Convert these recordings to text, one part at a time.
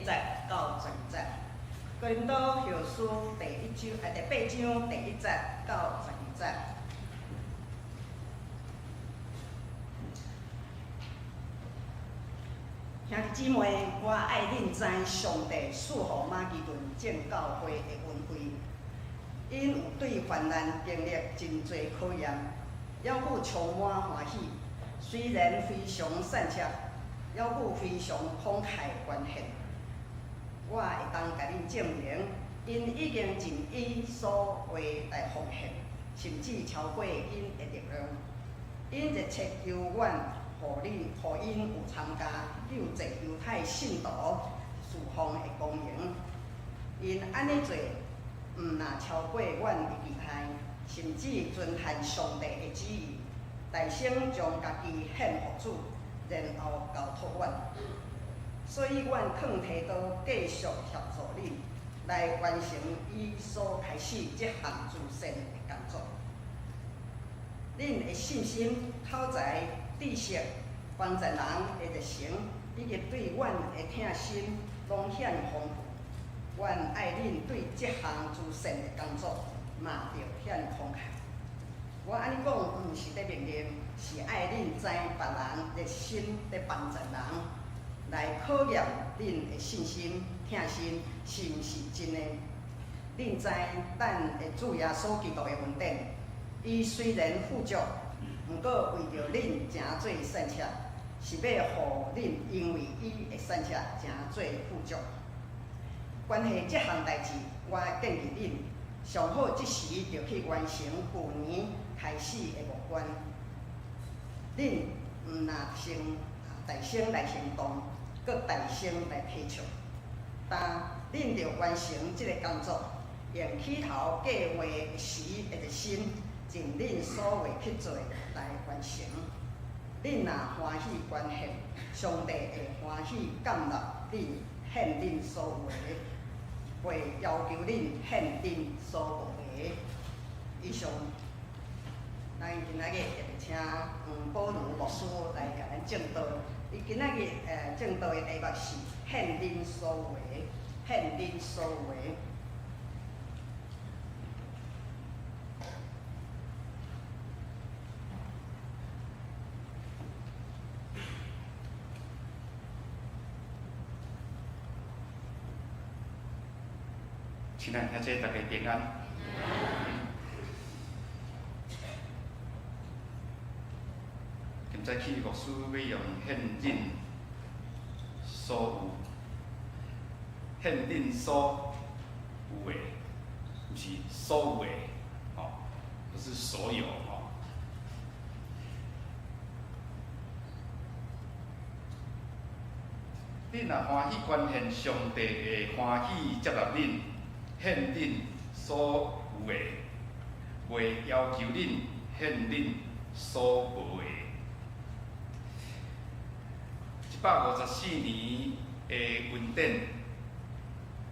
一節到十二節。哥林多後書第一章，第八章第一節到十二節。兄弟姊妹，我愛恁知上帝賜予馬其頓眾教會的恩惠，𪜶有對患難經歷真濟考驗，猶閣充滿歡喜。雖然非常散赤，猶閣非常慷慨捐獻。我會當共恁證明，𪜶已經盡伊所有來奉獻，甚至超過𪜶的力量。𪜶熱切求阮，予恁，予𪜶有參加救濟猶太信徒事奉的光榮。𪜶按呢做，毋若超過阮的期待，甚至遵行上帝的旨意，大聲將家己獻予主，然後交託阮。所以，阮勸提多繼續協助恁，來完成伊所開始這項慈善的工作。恁的信心、口才、知識、幫助人的熱誠，以及對阮的疼心，攏顯豐富。阮愛恁對這項慈善的工作，嘛著顯慷慨。我按呢講，毋是佇命令，是愛恁知別人熱心佇幫助人，來考驗恁的信心、疼心是毋是真的。恁知咱的主耶穌基督的恩典，伊雖然富足，毋過為著恁成做散赤，是欲予恁因為伊的散赤成做富足。關係這項代誌，我建議恁上好這時就去完成舊年開始的募捐。恁毋若先大聲來行動，閣大聲來提倡。但恁著完成這个工作，用起頭計劃的時的熱心，盡恁所會去做來完成。恁若歡喜捐獻，上帝會歡喜接納恁獻恁所有的，袂要求恁獻恁所無的。以上，咱今仔日特別請黃寶如牧師來共咱證道。伊今仔日證道的題目是獻恁所有的，獻恁所有的。親愛兄弟，大家平安。今早起牧師欲用獻恁所有，獻恁所有的，毋是所有的，吼，不是所有，吼。恁若歡喜捐獻，上帝會歡喜接納恁，獻恁所有的，袂要求恁獻恁所無的。154年的恩典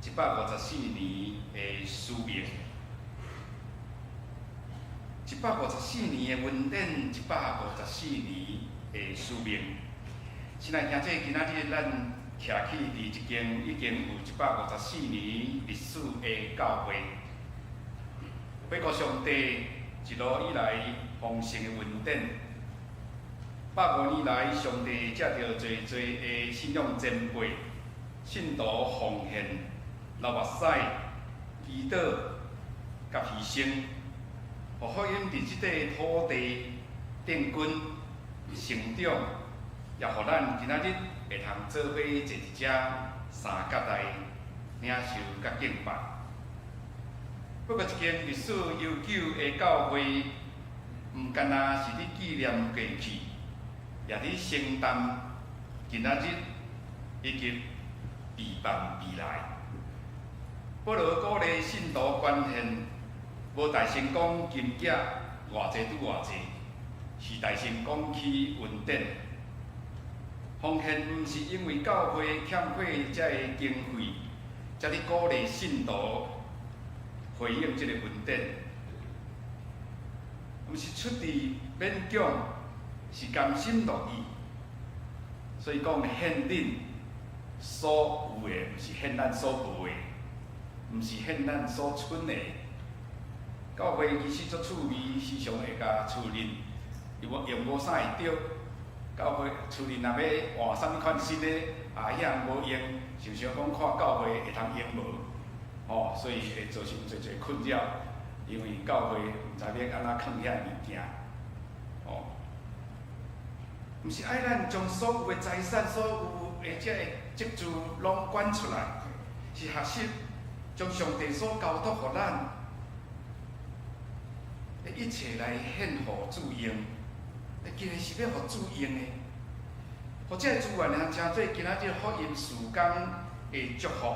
，154年的使命。154年的恩典，154年的使命。親愛兄弟，今仔日咱徛起佇一間已經有154年歷史的教會，回顧上帝一路以來豐盛的恩典。150年來，上帝藉著濟濟的信仰前輩、信徒奉獻、流目屎、祈禱佮犧牲，予福音佇這塊土地奠根成長，也予咱今仔日會通做伙坐佇遮三角來領受佮敬拜。不過，一間歷史悠久的教會，毋干焦是佇紀念過去，也佇承擔今仔日以及備辦未來。保羅鼓勵信徒捐獻，無大聲講金額偌濟拄偌濟，是大聲講起恩典。奉獻毋是因為教會欠缺這个經費，才佇鼓勵信徒回應這个恩典，毋是出自勉強，是甘心樂意。所以講獻恁所有的，毋是獻咱所無的，毋是獻咱所賰的。教會其實足趣味，時常會共厝鄰，伊無用無啥會著。教會厝鄰若欲換啥物款新的，啊，彼項無用，想想講看教會會通用無，吼，所以會造成濟濟困擾，因為教會毋知欲按怎囥遐物件，吼。毋是愛咱將所有的財產、所有的這个積資攏捐出來，是學習將上帝所交託予咱的一切來獻予主用。既然是欲予主用的，予這个資源呢，成做今仔日福音事工的祝福。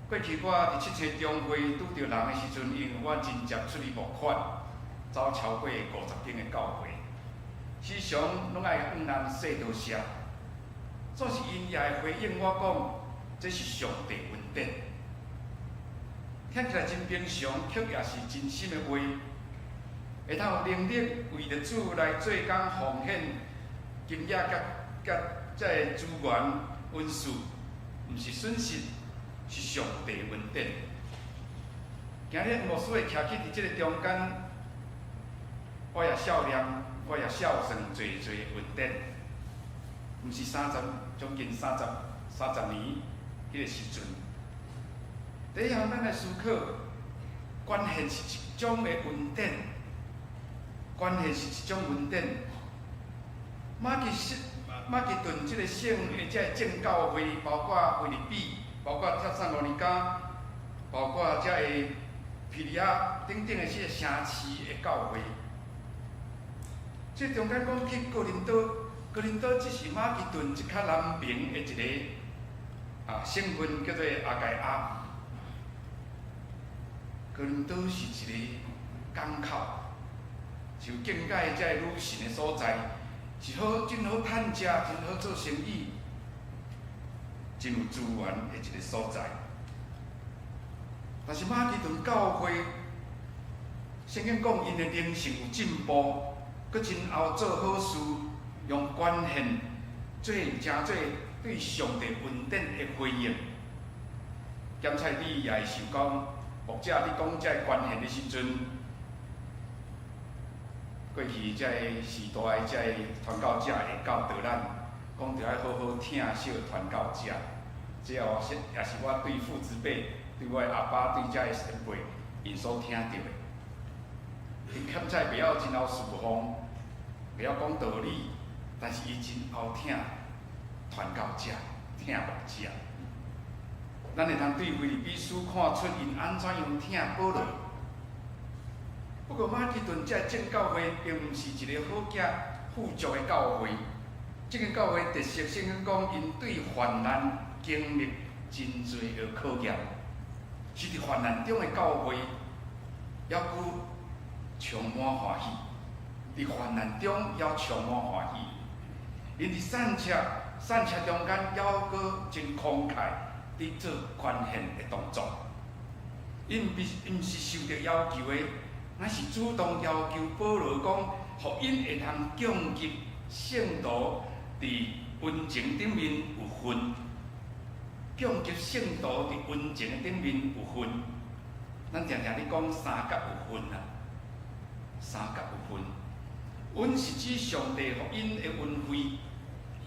過去我佇七七中會拄著人的時陣，因為我真捷出去募款，走超過50間的教會，時常攏愛向人說多謝。總是𪜶也會回應我講，這是上帝恩典。聽起來真平常，卻也是真心的話。會通有能力為著主來做工奉獻，金額佮佮這个資源恩賜，毋是損失，是上帝恩典。今日牧師會徛起佇這个中間，我也數念，我也數算濟濟恩典，毋是三十，將近三十年彼个時陣。第一項，咱來思考，關係是一種的恩典，關係是一種恩典。馬其頓這个省的這个正教會，包括腓立比，包括帖撒羅尼迦，包括這个庇哩亞等等的這个城市的教會。這中間講起哥林多，哥林多只是馬其頓一較南邊的一个省份，叫做亞該亞。哥林多是一个港口，是有境界這个女神的所在，是好真好趁食，真好做生意，真有資源的一个所在。但是馬其頓教會，聖經講𪜶的靈性有進步，閣真𠢕做好事，用捐獻做成做對上帝恩典的回應。檢採你也會想講，牧者你講這个捐獻的時陣，過去這个時代這个傳教者會教導咱，講著愛好好疼惜傳教者。這哦，是也是我對父執輩、對我的阿爸、對這个先輩𪜶所聽著的。𪜶劊彩袂曉真𠢕侍奉，袂曉講道理，但是伊真𠢕疼傳教者、疼牧者。咱會通對腓立比書看出𪜶按怎樣疼保羅。不過馬其頓這个正教會並毋是一個好行富足的教會。這間教會特色，聖經講𪜶對患難經歷真濟的考驗，是佇患難中的教會，猶閣充滿歡喜。佇患難中猶充滿歡喜。𪜶佇散赤散赤中間，猶閣真慷慨，佇做捐獻的動作。𪜶毋是受著要求的，乃是主動要求保羅講，予𪜶會通供給聖徒佇恩情頂面有份，供給聖徒佇恩情的頂面有份。咱定定咧講三角有份啊，三角有份。恩是指上帝予𪜶的恩惠，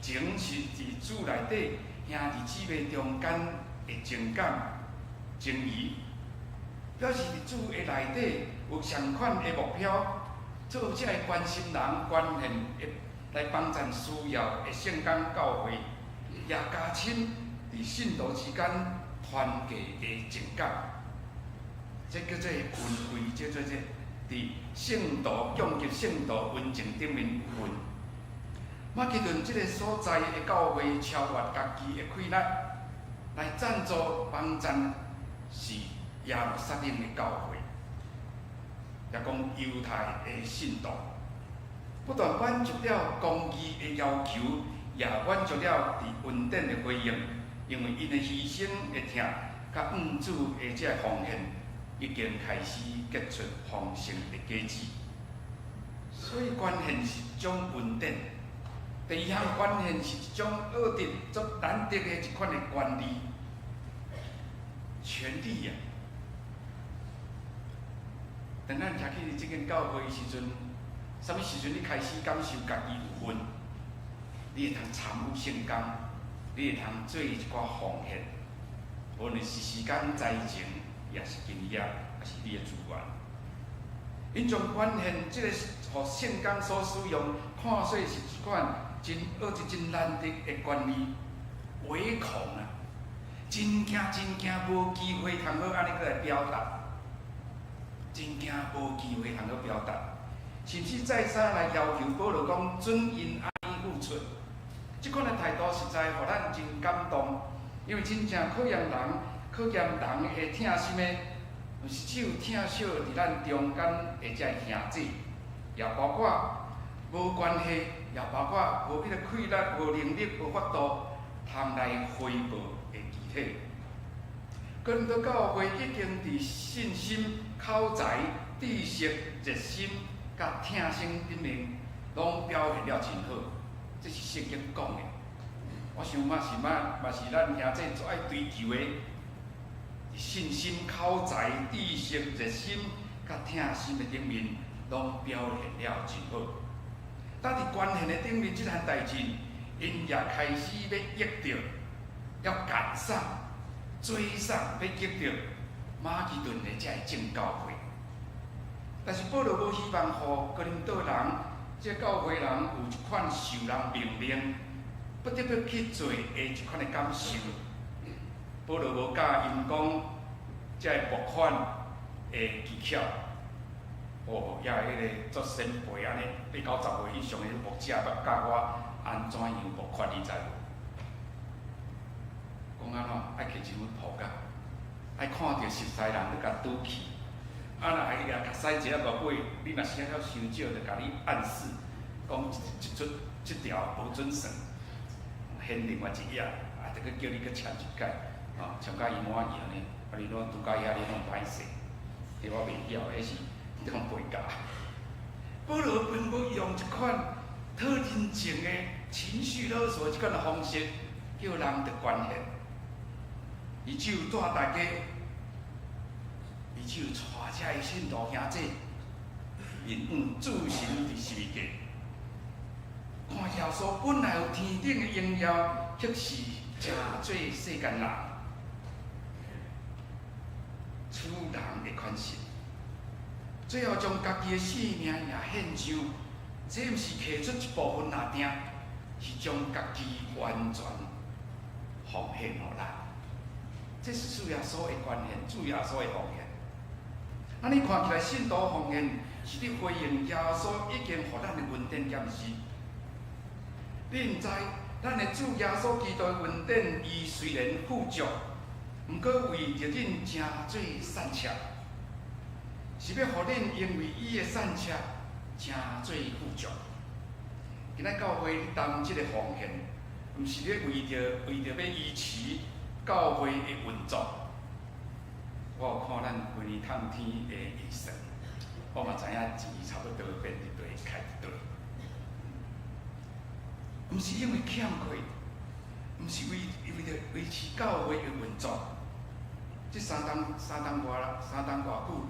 情是佇主內底兄弟姊妹中間的情感情誼，表示佇主的內底有相款的目標，做這个關心人、關獻的來幫贊需要的聖工教會，也加深佇信徒之間團契的情感。這叫做恩惠，這叫做佇聖徒供給聖徒恩情頂面有份。馬其頓這个所在的教會超越家己的氣力，來贊助幫贊是耶路撒冷的教會，也講猶太的信徒，不但滿足了公義的要求，也滿足了佇恩典的回應，因為𪜶的犧牲的疼，佮向主的這個奉獻，已經開始結出豐盛的果子。所以捐獻是一種恩典。第二項捐獻是一種惡質足難得的一款的權利、權利啊！當咱徛起佇這間教會的時陣，啥物時陣你開始感受家己有份？你會通參與聖工，你會通做一寡奉獻，無論是時間、才情，抑是經驗，抑是你的資源。𪜶將捐獻這個予聖工所使用，看做是一款真惡質、真難得的權利，唯恐啊，真驚真驚無機會通好按呢閣來表達，真驚無機會通好表達，甚至再三來要求保羅講準𪜶按呢付出，這款的態度實在予咱真感動，因為真正考驗人、考驗人的疼心的，毋是只有疼惜佇咱中間的這兄弟，也包括無關係，也包括無彼個氣力、無能力、無法度通來回報的肢體。哥林多教會已經佇信心、口才、知識、熱心、佮疼心頂面，攏表現了真好，這是聖經講的。我想嘛是嘛，嘛是咱兄弟足愛追求的。信心、口才、知識、熱心、佮疼心的頂面，攏表現了真好。但佇捐獻的頂面這項代誌，𪜶也開始欲激著，要趕上、追上，欲激著馬其頓的這个眾教會。但是保羅無希望予哥林多人，這教會人有一款受人命令，不得不去做的一款的感受。保羅無教𪜶講這个募款的技巧。哦，也彼个做先輩按呢，八九十歲以上的牧者捌教我按怎樣募款，你知無？講按怎？愛摕一份簿仔，愛看著熟似人咧共拄去。啊，若會共使一仔落尾，你若寫了傷少，就共你暗示，講這這這條無準算，還另外一頁，啊，就閣叫你閣簽一擺，吼，簽甲伊滿意按呢，啊，你攏拄到遐，你攏歹勢，彼我袂曉，彼是這種背教。保羅並無用一款討人情的情緒勒索這款的方式，叫人著捐獻。伊只有帶大家，伊只有帶遮的信徒兄弟，面向諸神佇十字架，看耶穌本來有天頂的榮耀，卻是成做世間人，取人的款式，最後將家己的性命也獻上，這毋是提出一部分爾定，是將家己完全奉獻予咱。這是主耶穌的捐獻，主耶穌的奉獻。按呢看起來，信徒奉獻是佇回應耶穌已經予咱的恩典，敢毋是？你毋知，咱的主耶穌基督的恩典，伊雖然富足，毋過為著恁成做散赤，是欲予恁因為伊的散赤成做富足。今仔教會咧擔這个奉獻，毋是咧為著欲維持教會的運作。我有看咱規年透天的預算，我嘛知影錢差不多變佇佗，開佇佗。毋是因為欠缺，毋是為著維持教會的運作。這三冬外久，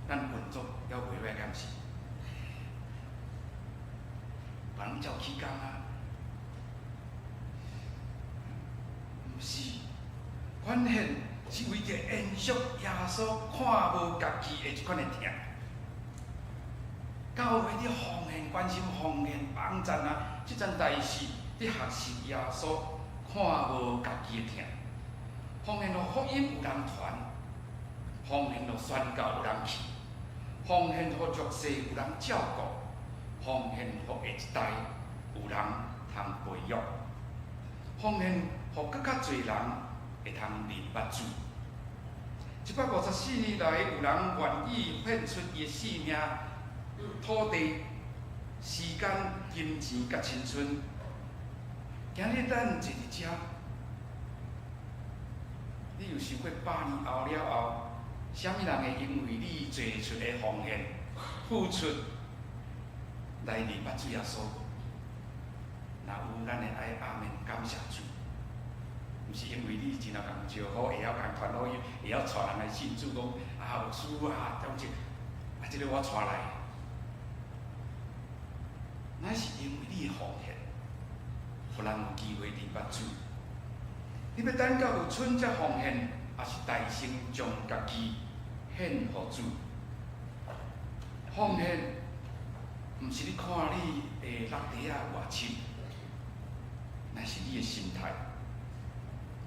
咱運作猶袂歹，敢是？別人照起工啊，毋是，捐獻是為著延續耶穌看無家己的這款的疼。教會佇奉獻、關心奉獻、幫贊啊，這件代誌佇學習耶穌看無家己的疼。奉獻予福音有人傳，奉獻予宣教有人去，奉獻予弱勢有人照顧，奉獻予下一代有人通培育，奉獻予閣較濟人會通認捌主。154年來，有人願意獻出伊的性命、土地、時間、金錢佮青春。今日咱坐佇遮，你有想過100年後了後，啥物人會因為你做出的奉獻、付出，來認捌主耶穌無？若有，咱會愛阿們感謝主，毋是因為你真啊共招呼，會曉共傳福音，會曉帶人來信主，講啊牧師啊，總之啊，這个我帶來，乃是因為你的奉獻，予咱有機會認捌主。你欲等到有春才奉獻，抑是大聲將家己獻予主？奉獻毋是你看你的落袋仔偌深，乃是你的心態。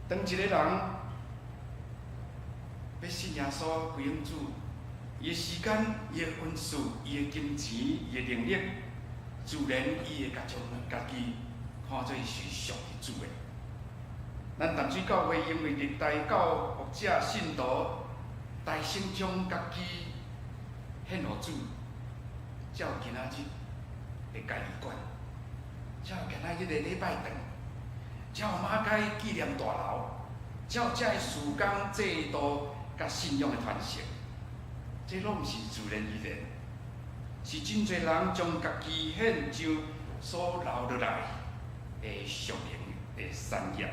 當一个人欲信耶穌歸向主，伊的時間、伊的恩賜、伊的金錢、伊的能力，自然伊會共將家己看做是屬於主的。咱淡水教會因為歷代教牧者信徒大聲將家己獻予主，才有今仔日的嘉義館，才有今仔日的禮拜堂，才有馬偕紀念大樓，才有這个事工制度佮信仰的傳承。這攏毋是自然而然，是真濟人將家己獻上所留落來的屬靈的產業。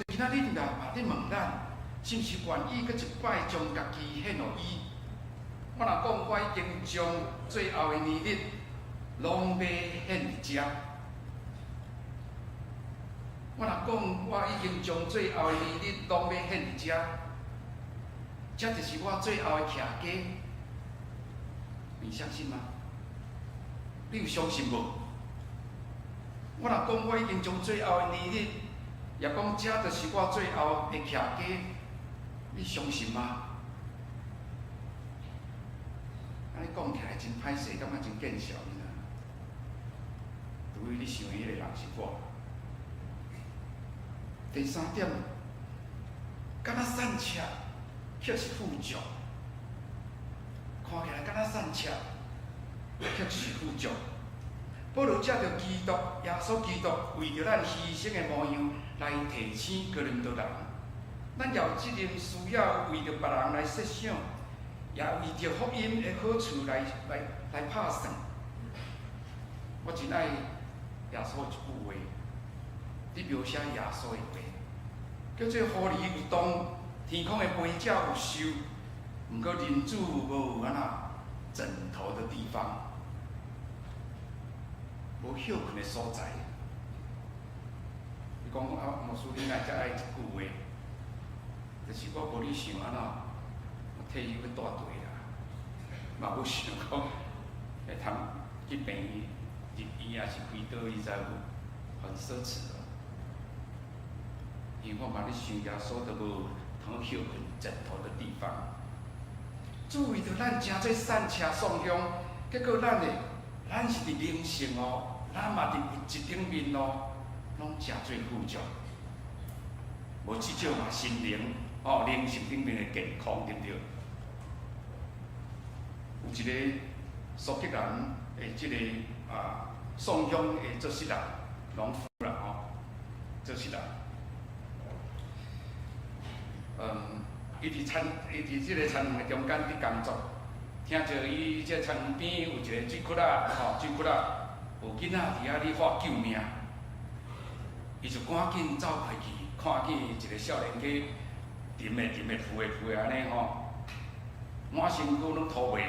今仔日若嘛咧問咱，是毋是願意閣一擺將家己獻予伊？我若講我已經將最後的年日攏欲獻佇遮。我若講我已經將最後的年日攏欲獻佇遮，這就是我最後的徛家。你相信嗎？你有相信無？我若講我已經將最後的年日，也講這就是我最後的徛家，你相信嗎？按呢講起來真歹勢，感覺真見笑，你知？除非你想彼個人是我。第三點，敢若散赤，卻是富足。看起來敢若散赤，卻是富足。保羅藉著基督，耶穌基督為著咱犧牲的模樣來提醒哥林多人，咱也有責任需要為著別人來設想，也為著福音的好處來拍算。我真愛耶穌一句話，佇描寫耶穌的話，叫做狐狸有洞，天空的飛鳥有巢，毋過人子無有按怎枕頭的地方，無歇睏的所在。你講啊，牧師，你哪會遮愛這句話？就是我無你想按怎，我退休欲蹛地啦，嘛無想講會通去病院入院，抑是開刀，你知無？很奢侈哦。因為我嘛咧想耶穌都無通歇睏枕頭的地方。主為著咱成做散赤送香，結果咱的，咱是佇靈性哦，咱嘛佇物質頂面哦，攏誠做富足。無至少嘛心靈哦，靈性頂面的健康，對毋對？有一個蘇格蘭的這个送香的做事人，農夫啦吼，做事人。伊佇這个田園的中間佇工作，聽著伊這田園邊有一个水窟仔，吼，水窟仔有囡仔佇遐咧喊救命，伊就趕緊走過去，看見一个少年家沉的沉的浮的浮的按呢吼，滿身軀攏塗白，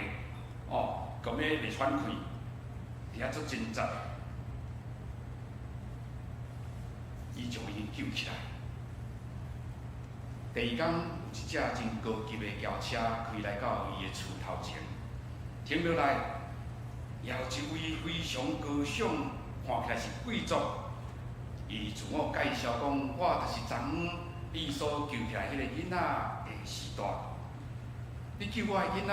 哦，咁欲袂喘氣，佇遐做掙扎，伊將伊救起來。第二工，有一隻真高級的轎車開來到伊的厝頭前，停落來，也有一位非常高尚，看起來是貴族。伊自我介紹講：我就是昨昏你所救起來彼个囡仔的序大。你救我的囡仔，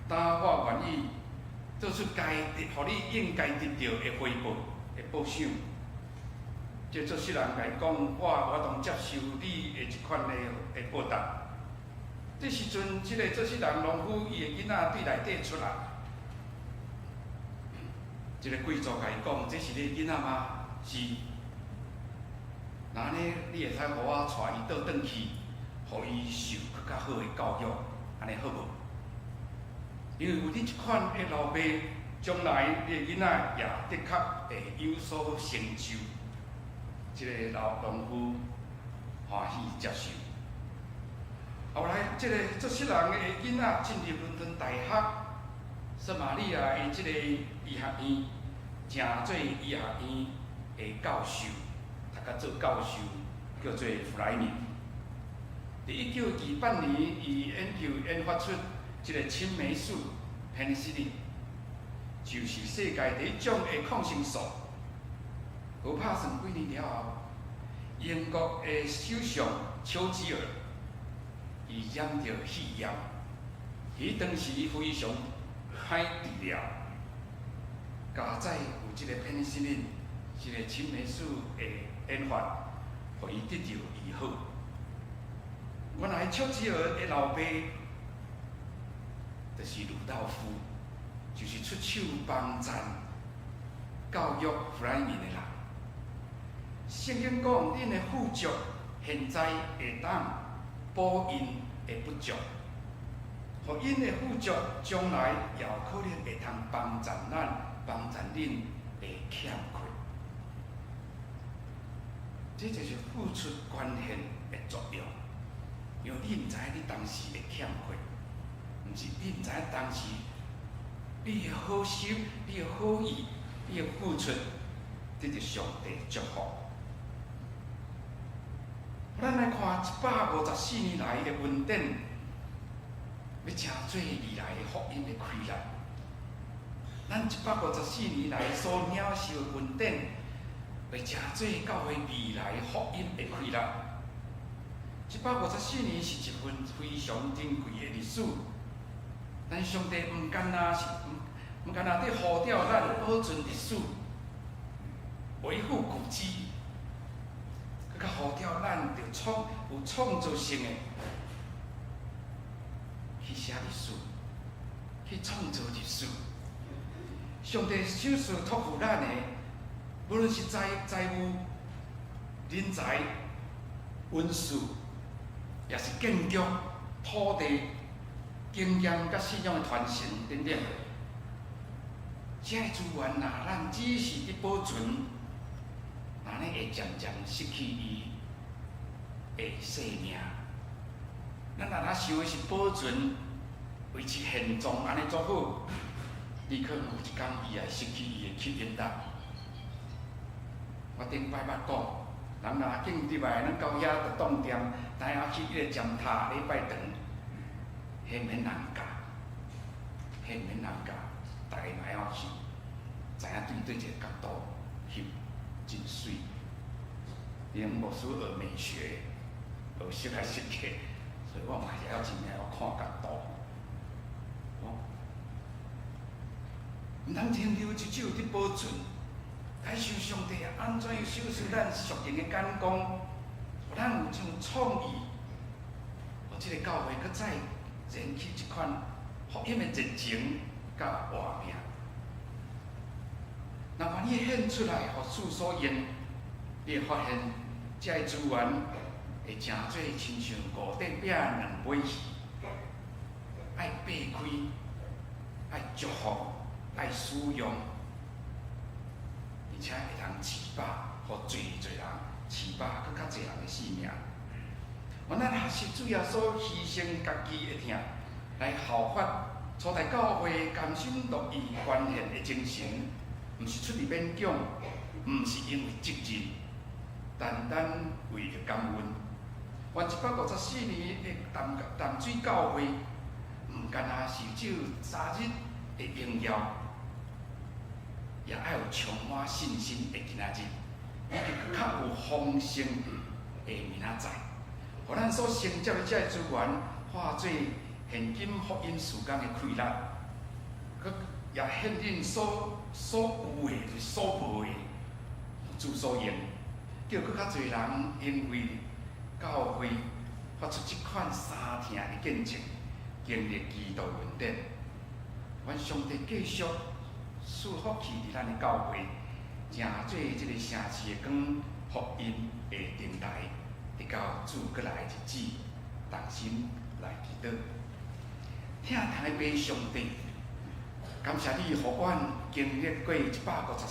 當我願意做出該得，予你應該得著的回報的報賞。這做事人共伊講，我無法度接受你的這款的報答。這時陣，這个做事人農夫伊的囡仔對內底出來，這个貴族共伊講：這是你的囡仔嗎？是。若按呢，你會使予我帶伊倒轉去，予伊受閣較好的教育，按呢好無？因為有你這款的老爸，將來你的囡仔也的確會有所成就。這個老農夫歡喜接受。後來，這個作穡人的囡仔進入倫敦大學，撒瑪利亞的這個醫學院，成做醫學院的教授，讀甲做教授，叫做弗萊明。佇1928年，伊研究研發出這個青霉素（penicillin），就是世界第一種的抗生素。無拍算幾年了後，英國的首相丘吉爾，伊染著肺炎，伊當時非常歹治療。佳哉有這個 penicillin，這個青霉素的研發，予伊得著醫好。原來丘吉爾的老爸，就是魯道夫，就是出手幫贊教育弗萊明的人。聖經講，恁的富足現在會當補𪜶的不足，予𪜶的富足將來也有可能會通幫贊咱、幫贊恁的欠缺。這就是付出捐獻的作用。因為你毋知影你當時會欠缺，毋是你毋知影當時你的好心、你的好意、你的付出，得著上帝祝福。咱來看154年來的恩典，欲成做未來的福音的開力。咱一百五十四年來所領受的恩典，會成做教會未來福音的開力。一百五十四年是一份非常珍貴的歷史，但上帝毋干焦是毋干焦佇呼召咱保存歷史、維護古蹟，閣較呼召咱著創有創造性的去寫歷史，去創造歷史。上帝賞賜託付咱的，無論是財務、人才、恩賜，也是建築、土地、經驗佮信仰的傳承等等。這个資源，若咱只是佇保存，按呢會漸漸失去伊的生命。咱若若想的是保存、維持現狀，按呢做好，你可能有一工伊會失去伊的吸引力。我頂擺捌講，人若敬入來，咱到遐就當店，知影去彼個尖塔禮拜堂，彼毋免人教，彼毋免人教，逐个嘛會曉去，知影對對一个角度翕真媠。因牧師學美學，學設來設計，所以我嘛會曉真會曉看角度。哦，毋通停留一手佇保存，該想上帝按怎樣賞賜咱屬靈的眼光，予咱有這種創意，予這個教會閣再燃起這款福音的熱情佮活命。若願意獻出來，予主所用，你會發現這个資源會成做親像五塊餅兩尾魚，愛擘開，愛祝福，愛使用，而且會通飼飽，予濟濟人飼飽，閣較濟人的性命。願咱學習主耶穌犧牲家己的疼，來效法初代教會甘心樂意捐獻的精神，毋是出於勉強，毋是因為責任，單單為著感恩。願154年的淡水教會，毋干焦是只有昨日的榮耀，也愛有充滿信心的今仔日，以及較有豐盛的明仔載。予咱所承接的這个資源，化做現今福音事工的氣力，閣也獻恁所有的、所無的，主所用，叫閣較濟人因為教會發出這款相疼的見證，經歷基督恩典。願上帝繼續賜福氣佇咱的教會，成做這個城市的光，福音的燈台，直到主閣來的日子，同心來祈禱。疼痛的爸上帝，感謝你，予阮經歷過一百五十。